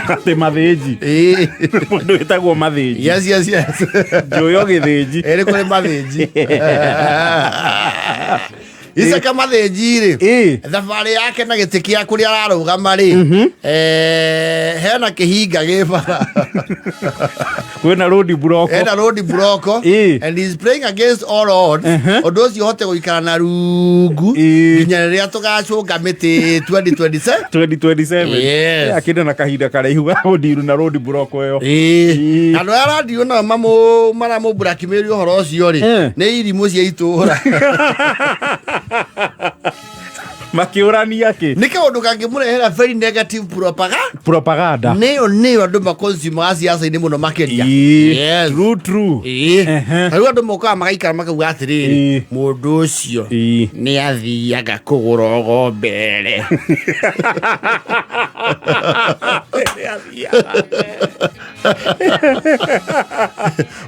Atĩ Mathĩnji. Ĩĩ. Mũndũ wĩtagwo Mathĩnji. Yes. Njũyo Gĩthĩnji. Ĩrĩ kũrĩ Mathĩnji. Isaka Mathĩnji rĩ, thabarĩ yake na gĩtĩ kĩa kũrĩa ararũgama rĩ, hena kĩhinga gĩ bara. Kwĩna road block. Hena road block. And he's playing against all odds. Ũndũ ũcio ũhote gũikara na rungu nginya rĩrĩa tũgacũnga mĩtĩ 2027. 2027. Yes. Akĩrĩ na kahinda karaihu ga gũndiru na road block ĩyo. Ĩĩ. Andũ arĩa arandirwo nao maramũburakimĩria ũhoro ũcio rĩ, nĩ irimũ cia itũũra. Makĩũrania kĩ? Nĩ kaũndũ kangĩmũrehera very negative propaganda. Propaganda. Nĩyo andũ makonsumaga siasa-inĩ mũno makĩria. Yes. True, true. Ĩĩ. Rĩu andũ mokaga magaikara makauga atĩrĩrĩ, mũndũ ũcio nĩ athiaga kũgũra ogombere.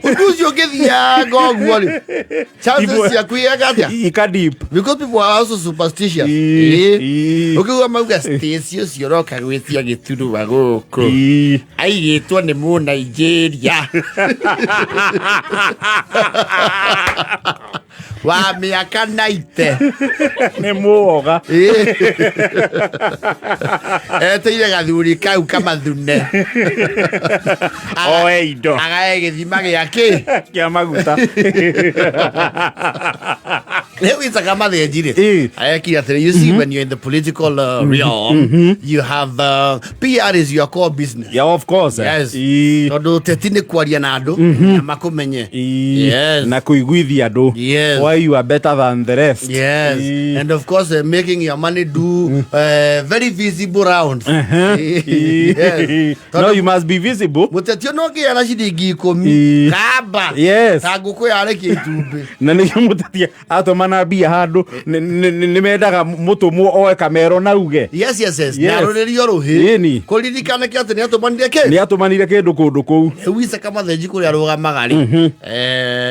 Ũndũ ũcio ũngĩthianga ũguo rĩ, chances ciaku iga atĩa? Ika deep. Because people are also superstitious. Ĩĩ. Ĩĩ. Ũkĩigua mauga Stacy ũcio ũroka gwĩtia gĩturwa gũkũ aigĩtwo nĩ Mũnaijeria wa mĩaka naite. Nĩ mũoga. Eteire gathuri kau kamathune. Oe indo. Agae gĩthima gĩa kĩ? Kĩa maguta. Rĩu Isaka Mathĩnji rĩ, arekire atĩrĩ, you see, when you're in the political realm, you have PR is your core business. Yeah, of course. Yes. Ĩĩ. Tondũ ũteti nĩ kwaria na andũ na makũmenye. Ĩĩ. Yes. Na kũiguithia andũ. Yes. Why you are better than the rest. Yes. Ĩĩ. And of course, making your money do very visible rounds. Ĩĩ. Yes. No, you must be visible. Mũteti ona ũngĩgĩa na ciringi 10 Ĩĩ. kamba Yes. ta ngũkũ yarĩkia itumbĩ. Na nĩkĩo mũteti atũmana mbia handũ nĩ mendaga mũtũmwo oe kamero na uge. Yes. Yes. Na rũrĩrio rũhĩ. Ĩni. Kũririkanake atĩ nĩ atũmanire kĩ? Nĩ atũmanire kĩndũ kũndũ kũu. Rĩu Isaka Mathĩnji kũrĩa arũgamaga rĩ,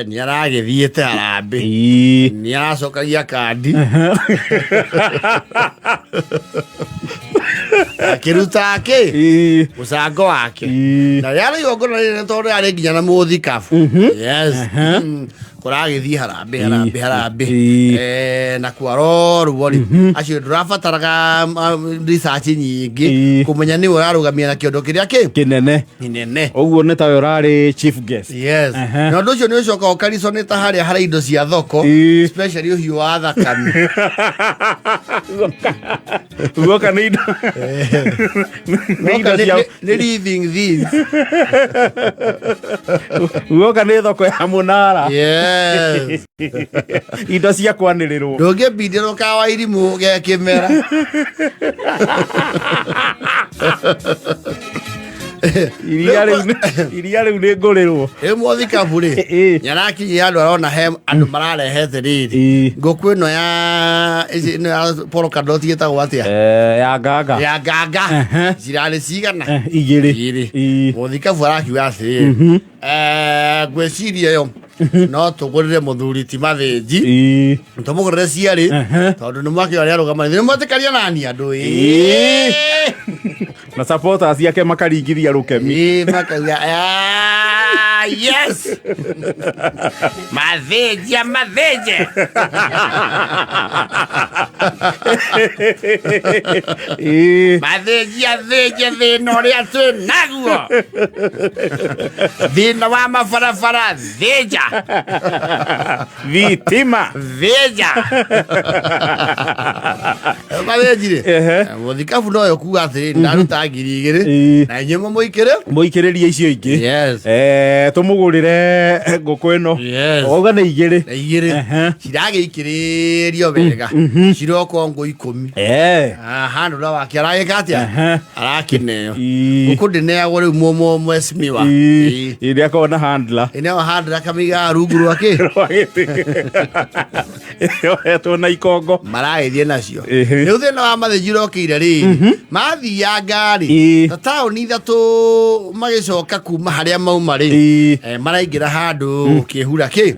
nĩ aragĩthiĩte harambĩ. Nĩ aracokagia kandi. Akĩruta kĩ? Mũcango wake. Na rĩarĩ igongona rĩnene tondũ rĩarĩ nginya na mũthikabu. Yes. Kũragĩthiĩ harambĩ harambĩ harambĩ. Na kwarorwo rĩ, acio ndũrabataraga research nyingĩ kũmenya nĩwe ũrarũgamia na kĩondo kĩrĩa kĩ kĩnene. Kĩnene. Ũguo nĩ tawe ũrarĩ chief guest. Yes. Na ũndũ ũcio nĩ ũcoka ũkariconĩta harĩa harĩ indo cia thoko, especially ũhiũ wa thakame. Guoka nĩ indo nĩ indo cia Nĩ living things. Guoka nĩ thoko ya mũnara. Yes. Indo cia kwanĩrĩrwo. Ndũngĩbindĩrwo kawa irimũ ge kĩmera. Iria rĩu nĩ ngũrĩrwo. Rĩu mũthikabu rĩ, nĩarakinyia andũ arona he andũ mararehete rĩrĩ ngũkũ ĩno ya ĩno ya polkadot ĩtagwo atĩa? Ya nganga. Ya nganga. Cirarĩ cigana? Igĩrĩ. Igĩrĩ. Mũthikabu arakiuga atĩrĩrĩ, ngwĩciria ĩyo no tũgũrĩre mũthuri ti Mathĩnji, tũmũgũrĩre cierĩ tondũ nĩ mwakĩ arĩa arũgamanĩte nĩ mwetĩkaria nani andũ ĩĩ. Na supporters ciake makaringithia rũkemi. Ĩĩ, makauga "Ah, yes, Mathĩnji amathĩnje." Mathĩnji athĩnje thĩna ũrĩa twĩ naguo, thĩna wa mabarabara, thĩnja. Thitima. Thĩnja. Mathĩnji rĩ, mũthikabu noyo kuga atĩrĩ, ndaruta 2000 na inyuĩ mũmũikĩre mũikĩrĩrie icio ingĩ. Yes. Tũmũgũrĩre ngũkũ ĩno. Yes. Wauga nĩ igĩrĩ. Na igĩrĩ ciragĩikĩrĩrio wega, ciroka ngũ 10. Handũ na wake aragĩka atĩa? Arakĩneo. Ngũkũ ndĩneagwo rĩu mwecimiwa. Ĩrĩa akoragwo na handler. Ĩneagwo handler, akamĩigaga rungu rwa kĩ? Rwa gĩtĩ. Yohetwo na ikongo. Maragĩthiĩ nacio. Rĩu thĩna wa Mathĩnji ũrokĩire rĩrĩ, mathianga rĩ, ta taũni ithatũ magĩcoka kuma harĩa mauma rĩ. Maraingĩra handũ gũkĩhura kĩ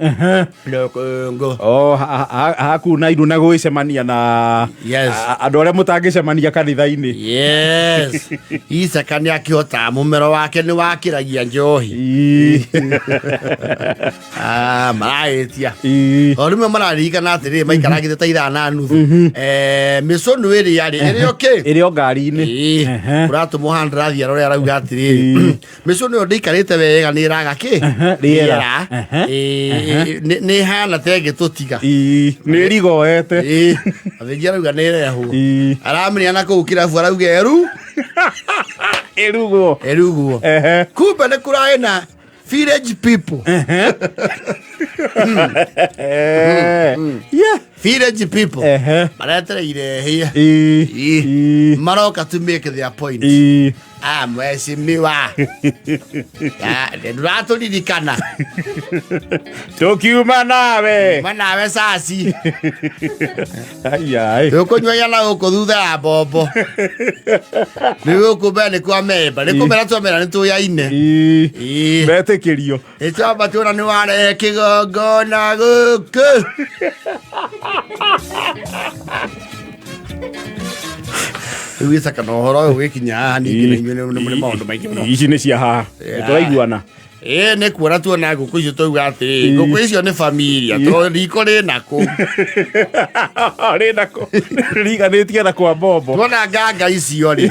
rũkũngũ. O hakuna iru na gwĩcemania na Yes. Andũ arĩa mũtangĩcemania kanitha-inĩ. Yes, Isaka nĩ akĩhotaga, mũmero wake nĩ wakĩragia njohi. Ah, marahĩtia. O rĩmwe mararirikana atĩrĩrĩ, maikarangĩte ta ithaa na nuthu. Mĩcũnũ ĩrĩa rĩ ĩrĩ okĩ Ĩrĩ o ngari-inĩ. Ũratũmwo handũ rathiĩ arore, arauga atĩrĩrĩ, mĩcũnũ ĩyo ndĩikarĩte wega, nĩ ĩraga kĩ Rĩera. Rĩera. Nĩ ĩhana ta ĩngĩtũtiga. Nĩ ĩrigoete. Athĩnji arauga nĩ ĩrehwo. Aramĩrĩa na kũu kĩrabu, arauga eru Ĩrugwo. Ĩrugwo. Kumbe nĩ kũrarĩ na village people. Village people maretereire hĩa. Maroka to make their point. Ah, mheshimiwa, ndũratũririkana? Tũkiuma nawe. Ma nawe caci. Ai. Tũkũnyuagia na gũkũ thutha ya mbombo, nĩ gũkũ mbere nĩ kwa memba, nĩ kũmera twamera nĩ tũyaine. Metĩkĩrio. Nĩtwamba tuona nĩ warehe kĩgongona gũkũ. Rĩu gĩcaka na ũhoro ũyũ gĩkinya haha, ningĩ na inyuĩ nĩ mũrĩ maũndũ maingĩ mũno. Ici nĩ cia haha. Tũraiguana. Ĩĩ, nĩ kuona tuona ngũkũ icio, twauga atĩrĩrĩ, ngũkũ icio nĩ familia, tondũ riko rĩna kũu. Rĩna kũ riganĩtie na kwa mbombo. Tuona nganga icio rĩ,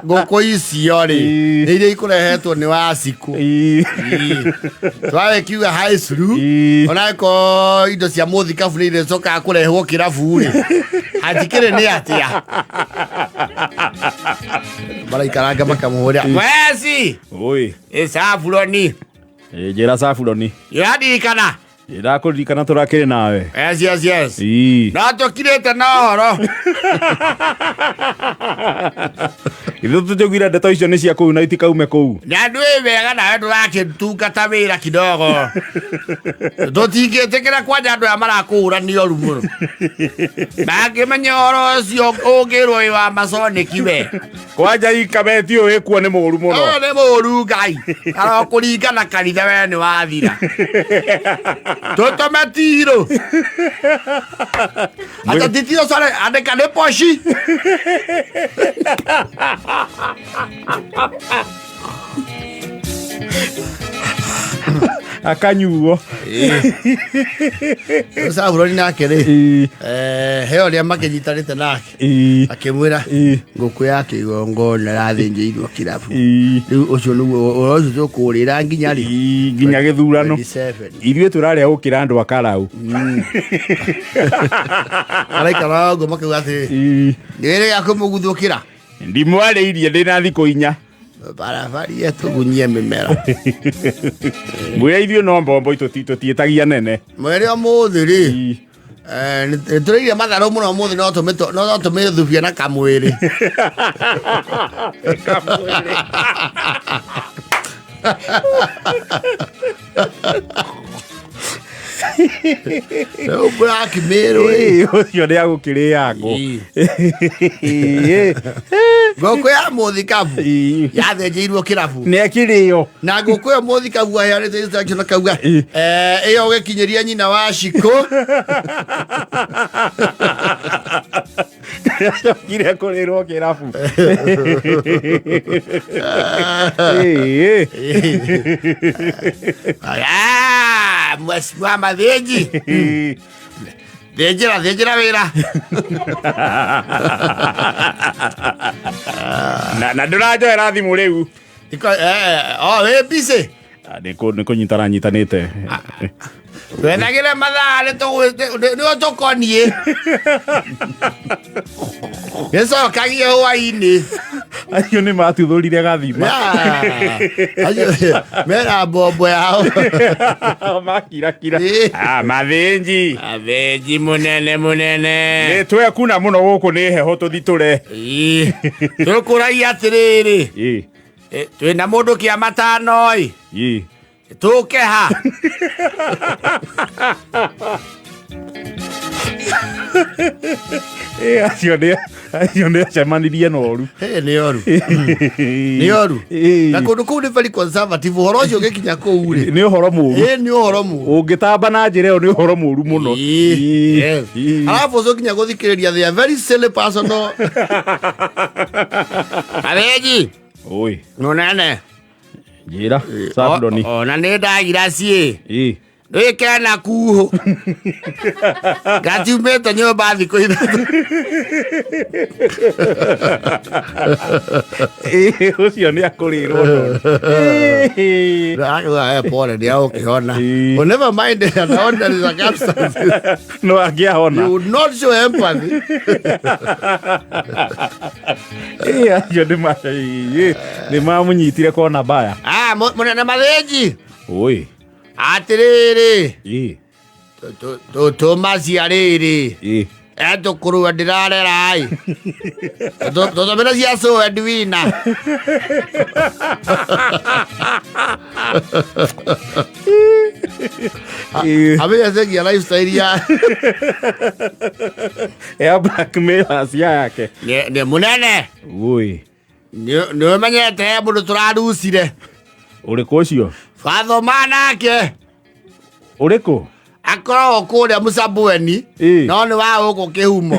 ngũkũ icio rĩ, nĩ iria ikũrehetwo nĩ wacikũ. Twagĩkiuga high through. Onakorwo indo cia mũthikabu nĩ irĩcokaga kũrehwo kĩrabu rĩ, hatikĩrĩ nĩ atĩa maraikaranga makamũhũrĩra weci. Oi. Ĩcabuloni. Njĩra Cabuloni. Ĩrandirikana. Ndakũririkana, tũrakĩrĩ nawe. Yes. No tũkirĩte na ũhoro. Ithuĩ tũtũguire ndeto icio nĩ cia kũu na itikaume kũu. Na ndwĩ wega nawe ndũrakĩtungata wĩra kidogo, tũtingĩtĩkĩra kwanja andũ aya marakũhũra nĩ oru mũno, mangĩmenya ũhoro ũcio ũngĩrwo wĩ wa masoniki we. Kwanja ikabeti ũyũ ĩkuo nĩ mũru mũno. Ũyũ nĩ mũru, Ngai arokũringa na kanitha, we nĩ wathira, tũtũme tirũ ata titiro sore andĩka nĩ poci. Akanyuo. Cabuloni nake rĩ, he ũrĩa makĩnyitanĩte nake, akĩmwĩra ngũkũ ya kĩgongona ĩrathĩnjĩirwo kĩrabu. Rĩu ũcio nĩguo ũhoro ũcio tũkũrĩra nginya rĩ? Nginya gĩthurano. 27. Ithuĩ tũrarĩa gũkĩra andũ a karau. Maraikara ũguo makauga atĩrĩ, nĩ gĩa kũmũguthũkĩra. Ndimwarĩirie ndĩ na thikũ 4. Barabaria tũgunyie mĩmera. Mwĩra ithuĩ no mbombo tũtiĩtagia nene. Mwere ũmũthĩ rĩ, nĩ tũrĩire matharũ mũno ũmũthĩ, no tũmĩthubie na kamwĩrĩ. Kamwĩrĩ. Rĩu mũrakimĩrwo ĩ. Ũcio nĩ agũkĩrĩangwo. Ngũkũ ya mũthikabu yathĩnjĩirwo kĩrabu. Nĩ akĩrĩo. Na ngũkũ ĩyo mũthikabu aheanĩte instruction akauga, ĩyo ũgĩkinyĩria nyina wa Shikũ. Acokire kũrĩrwo kĩrabu. Ah, mheshimiwa Mathĩnji, thĩnjĩra thĩnjĩra wĩra. Na ndũranjoera thimũ rĩu. O wĩ busy. Ah, nĩ kũnyita aranyitanĩte. Twethagĩre mathaa nĩ tũkoniĩ gĩcokagie hwainĩ. Acio nĩ matuthũrire gathima. Acio mena mbombo yao. Makirakira. Ah, Mathĩnji. Mathĩnji mũnene mũnene. Nĩ twekuna mũno gũkũ nĩ heho, tũthitũre. Tũkũragia atĩrĩrĩ, twĩna mũndũ kĩa matano ĩ, tũke ha? Acio nĩ Acio nĩ acemanirie na ũru. Ĩ, nĩ oru, nĩ oru. Na kũndũ kũu nĩ very conservative, ũhoro ũcio ũgĩkinya kũu rĩ, Nĩ ũhoro mũru. Ĩ, nĩ ũhoro mũru. Ũngĩtamba na njĩra ĩyo nĩ ũhoro mũru mũno. Ĩ, yes. Arabu ũcio nginya gũthikĩrĩria, they are very silly personal. Kabenji. Oi. Mũnene. Njĩra Sandoni. Ona nĩ ndagira ciĩ. Ĩ. Wĩkĩra na kuhũ ngatiumĩte nyũmba thikũ 3. Ĩ, ũcio nĩ akũrĩrwo noni. Pole, nĩ agũkĩhona. Ĩ. But never mind the ordinary circumstances. No angĩahona. You would not show empathy. Ĩ, acio nĩ ĩ, nĩ mamũnyitire kona mbaya. Ah, mũnene Mathĩnji. Oi. Atĩrĩrĩ. Ĩ. Tũmacia rĩrĩ. Ĩ. Etũkũrua ndĩrarera ĩ, tũtũmĩre cia Sue Edwina. Ĩ. Amenya lifestyle ya Ya blackmailers yake. Nĩ mũnene. Oi. Nĩ ũmenyete he mũndũ tũrarucire. Ũrĩkũ ũcio? Bathoma nake. Ũrĩkũ? Akoragwo kũrĩa Mũcabweni. Ĩ. No nĩ wa gũkũ kĩhumo.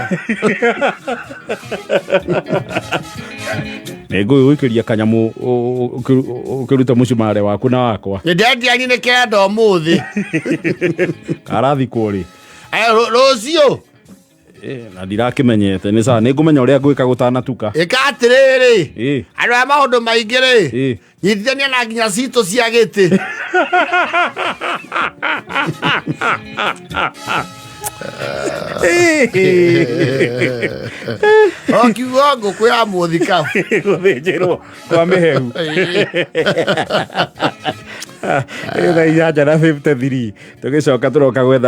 Nĩ ngũgũikĩria kanyamũ ũkĩrute mũcumarĩ waku na wakwa. Nĩ ndendia nyinĩ 9 ũmũthĩ. Karathikwo rĩ? Rũciũ. Na ndirakĩmenyete nĩ sawa, nĩ ngũmenya ũrĩa ngwĩka gũtanatuka. Ĩka atĩrĩrĩ. Ĩ. Andũ a maũndũ maingĩ rĩ, Ĩ. nyitithania na nginya citũ cia gĩtĩ. O kiugo ngũkũ ya mũthikabu. Gũthĩnjĩrwo kwa mĩhehu. Ĩ, thaa 8:53 tũgĩcoka tũroka gwetha.